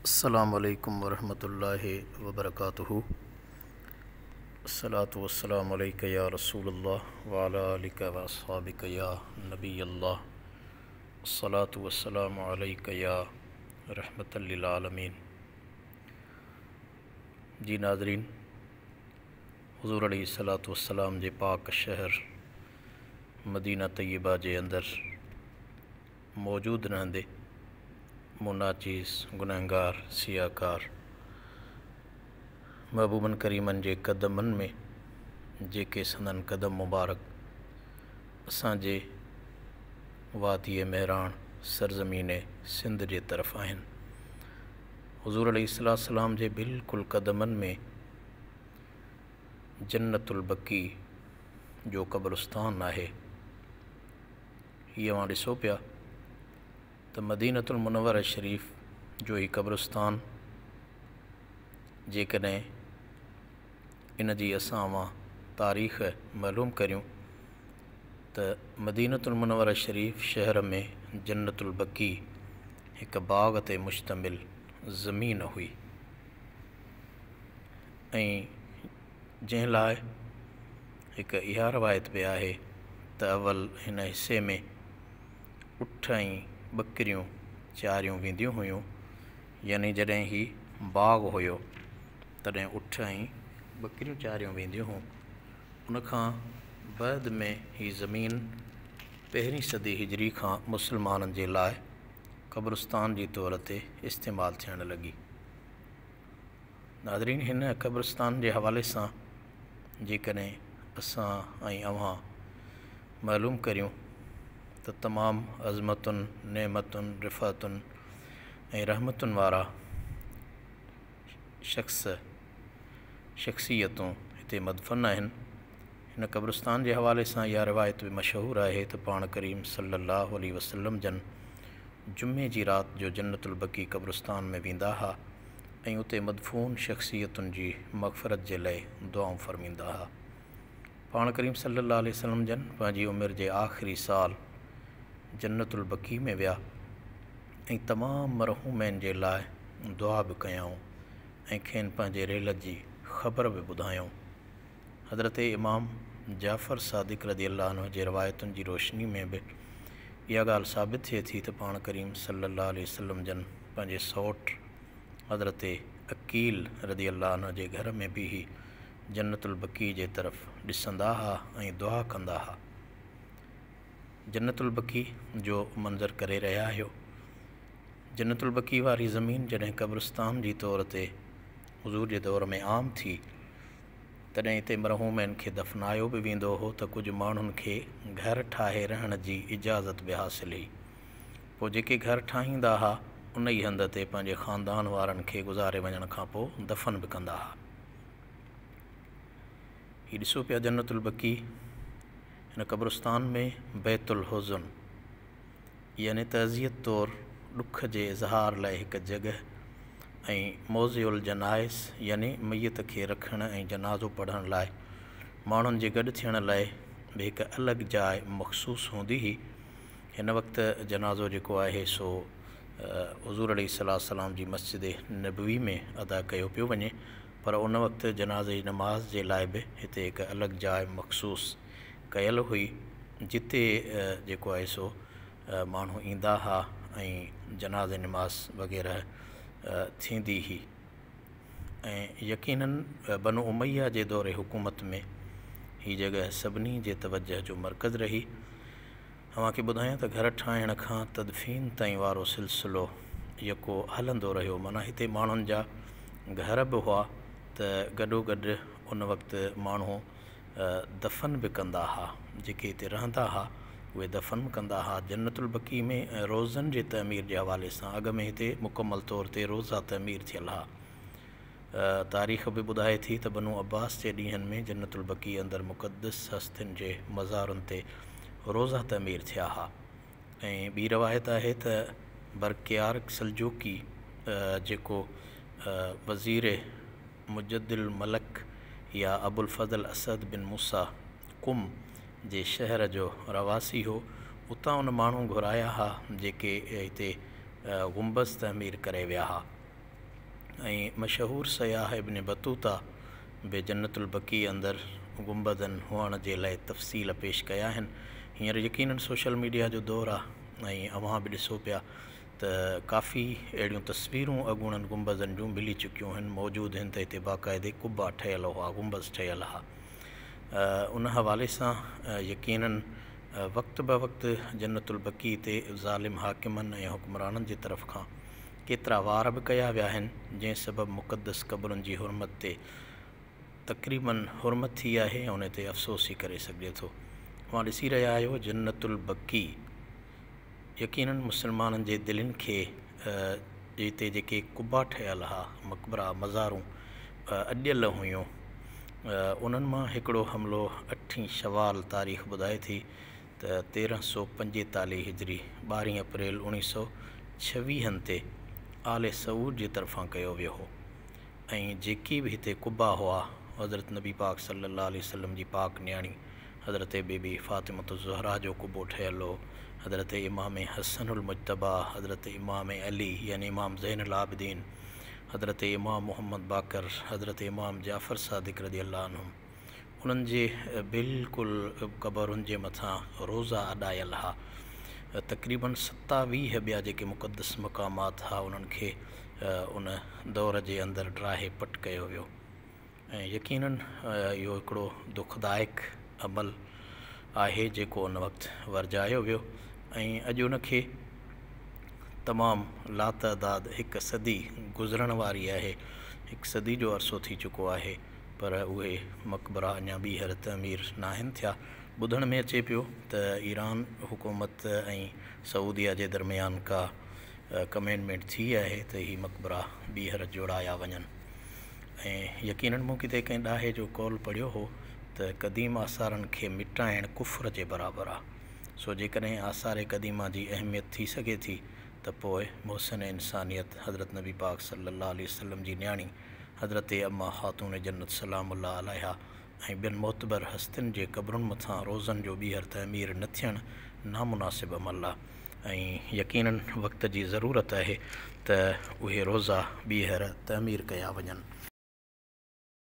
السلام عليڪم ورحمة الله وبرڪاته الصلوة والسلام عليڪ يا رسول الله وعلي آلڪ واصحابڪ يا نبي الله الصلوة والسلام عليڪ يا رحمة للعالمين جي ناظرين حضور عليه الصلوة والسلام جي پاڪ شهر مدينه طيبه جي اندر موجود رهندي مون ناچيز گنهگار سياهڪار محبوبن ڪريمن جي قدمن ۾ جيڪي سندن قدم مبارڪ اسان جي واديء مهراڻ سرزمين سنڌ جي طرف آهن. حضور عليه السلام جي بلڪل قدمن ۾ جنت البقيع جو قبرستان آهي. هي اوهان ڏسو پيا ته مدينة المنوره شريف جو هي قبرستان جيڪڏهن ان جي اسان اوهان تاريخ معلوم ڪريون ته مدينة المنوره شريف شهر ۾ جنت البقيع هڪ باغ تي مشتمل زمين هئي ۽ جنهن لاء هڪ اها روايت به آهي ته اول هن حصي ۾ اٺ ۽ ٻڪريون چاريون وينديون هيون، يعني جڏهن هي باغ هيو تڏهن اٺ ۽ ٻڪريون چاريون وينديون هون. ان کان بعد ۾ هي زمين پهرين صدي هجري کان مسلمانن جي لاء قبرستان جي طور تي استعمال ٿيڻ لڳي. ناظرين هن قبرستان جي حوالي سان جيڪڏهن اسان ۽ اوهان معلوم ڪريون ته تمام عظمتن، نعمتن، رفعتن ۽ رحمتن وارا شخص، شخصيتون هتي مدفن آهن. هن قبرستان جي حوالي سان اها روايت به مشهور آهي ته پاڻ ڪريم صلي الله عليه وسلم جن جمعي جي رات جو جنت البقيع قبرستان ۾ ويندا ها ۽ اتي مدفون شخصيتن جي مغفرت جي لئه دعائون فرميندا ها. پاڻ ڪريم صلي الله عليه وسلم جن پنهنجي عمر جي آخري سال جنت البقيع ۾ ويا ۽ تمام مرحومين جي لاء دعا به ڪيائون ۽ کين پنهنجي رحلت جي خبر به ٻڌايائون. حضرت امام جعفر صادق رضي الله عنه جي روايتن جي روشني ۾ به اها ڳالهه ثابت ٿئي ٿي ته پاڻ ڪريم صلي الله عليه وسلم جن پنهنجي سئوٽ حضرت عقيل رضي الله عنه جي گهر ۾ بيهي جنت البقيع جي طرف ڏسندا ها ۽ دعا ڪندا ها. جنت البقيع جو منظر ڪري رهيا آهيو. جنت البقيع واري زمين جڏهن قبرستان جي طور تي حضور جي دور ۾ عام ٿي تڏهن اتي مرحومين کي دفنايو به ويندو هو ته ڪجهه ماڻهن کي گهر ٺاهي رهڻ جي اجازت به حاصل هئي. پوء جيڪي گهر ٺاهيندا ها، ان ئي هنڌ تي پنهنجي خاندان وارن کي گذاري وڃڻ کان پوء دفن به ڪندا ها. هي ڏسو پيا جنت البقيع هن قبرستان ۾ بيت الحزن يعني تعزيت طور ڏک جي اظهار لاء هڪ جڳهه ۽ موضع الجنائز يعني ميت کي رکڻ ۽ جنازو پڙهڻ لاء ماڻهن جي گڏ ٿيڻ لاء به هڪ الڳ جاء مخصوص هوندي هئي. هن وقت جنازو جيڪو آهي سو حضور عليه الصلوة والسلام جي مسجد نبوي ۾ ادا ڪيو پيو وڃي پر ان وقت جنازي جي نماز جي لاء به هتي هڪ الڳ جاء مخصوص ڪيل هئي جتي جيڪو آهي سو ماڻهو ايندا ها ۽ جنازي نماز وغيره ٿيندي هئي ۽ يقيناً بنو اميه جي دور حڪومت ۾ هي جڳهه سڀني جي توجه جو مرڪز رهي. اوهان کي ٻڌايان ته گهر ٺاهڻ کان تدفين تائين وارو سلسلو يڪو هلندو رهيو معنيٰ هتي ماڻهن جا گهر به هئا ته گڏوگڏ ان وقت ماڻهو دفن به ڪندا ها، جيڪي هتي رهندا ها، اهي دفن به ڪندا ها. جنت البقيع ۾ روضن جي تعمير جي حوالي سان اڳ ۾ هتي مڪمل طور تي روضا تعمير ٿيل ها. تاريخ به ٻڌائي ٿي ته بنو عباس جي ڏينهن ۾ جنت البقيع اندر مقدس هستين جي مزارن تي روضا تعمير ٿيا ها ۽ ٻي روايت آهي ته برڪيارق سلجوقي جيڪو وزير مجد الملڪ يا ابوالفضل اسعد بن موسيٰ قم جي شهر جو رهواسي هو، اتان ان ماڻهو گهرايا ها، جيڪي هتي گنبذ تعمير ڪري ويا ها. ۽ مشهور سياح ابن بطوطه به جنت البقيع اندر گنبذن هئڻ جي لاء تفصيل پيش ڪيا آهن. هينئر يقينن سوشل ميڊيا جو دور آ ۽ اوهان به ڏسو پيا ته ڪافي اهڙيون تصويرون اڳوڻن گنبذن جون ملي چڪيون هن، موجود هن ته هتي باقاعدي قبا ٺهيل هئا، گنبذ ٺهيل ها. ان حوالي سان يقينن وقت بوقت جنت البقيع تي ظالم حاڪمن ۽ حڪمرانن جي طرف کان ڪيترا وار به ڪيا ويا آهن، جنهن سبب مقدس قبرن جي حرمت تي تقريباً حرمت ٿي آهي ۽ ان تي افسوس ئي ڪري سگهجي ٿو. اوهان ڏسي رهيا آهيو جنت البقيع يقيناً مسلمانن جي دلين کي هتي جيڪي قبا ٺهيل ها، مقبرا، مزارون اڏيل هيون، انهن مان هڪڙو حملو اٺين شوال تاريخ ٻڌائي ٿي ته 1345 هجري ٻارهين اپريل اوڻيهه سؤ ڇويهن تي آل سعود جي طرفان ڪيو ويو هو ۽ جيڪي به هتي قبا هئا حضرت نبي پاڪ صلي الله عليه وسلم جي پاڪ نياڻي حضرت بي بي فاطمة الزهراء جو قبو ٺهيل هو، حضرت امام حسن المجتبيٰ، حضرت امام علي يعني امام زين العابدين، حضرت امام محمد باقر، حضرت امام جعفر صادق رضي الله عنهم انهن جي بلڪل قبرن جي مٿان روضا اڏايل ها. تقريباً 27 ٻيا جيڪي مقدس مقامات ها انهن کي ان دور جي اندر ڊاهي پٽ ڪيو ويو ۽ يقيناً اهو هڪڙو دکدائڪ عمل آهي جيڪو ان وقت ورجايو ويو ۽ اڄ ان کي تمام لاتعداد هڪ صدي گذرڻ واري آهي، هڪ صدي جو عرصو ٿي چڪو آهي. پر اهي مقبرا اڃا ٻيهر تعمير ناهن ٿيا. ٻڌڻ ۾ اچي پيو ته ايران حڪومت ۽ سعوديه جي درميان ڪا ڪمينٽمينٽ ٿي آهي ته هي مقبرا ٻيهر جوڙايا وڃن ۽ يقينن مون ڪٿي ڪنهن ڏاهي جو قول پڙهيو هو ته قديم آثارن کي مٽائڻ ڪفر جي برابر آ سو جيڪڏهن آثار قديمه جي اهميت ٿي سگهي ٿي ته پوء محسن انسانيت حضرت نبي پاڪ صلي الله عليه وسلم جي نياڻي حضرت اما خاتون جنت سلام الله عليها ۽ ٻين معتبر هستين جي قبرن مٿان روضن جو ٻيهر تعمير نه ٿيڻ نامناسب عمل آ ۽ يقينن وقت جي ضرورت آهي ته اهي روضا ٻيهر تعمير ڪيا وڃن.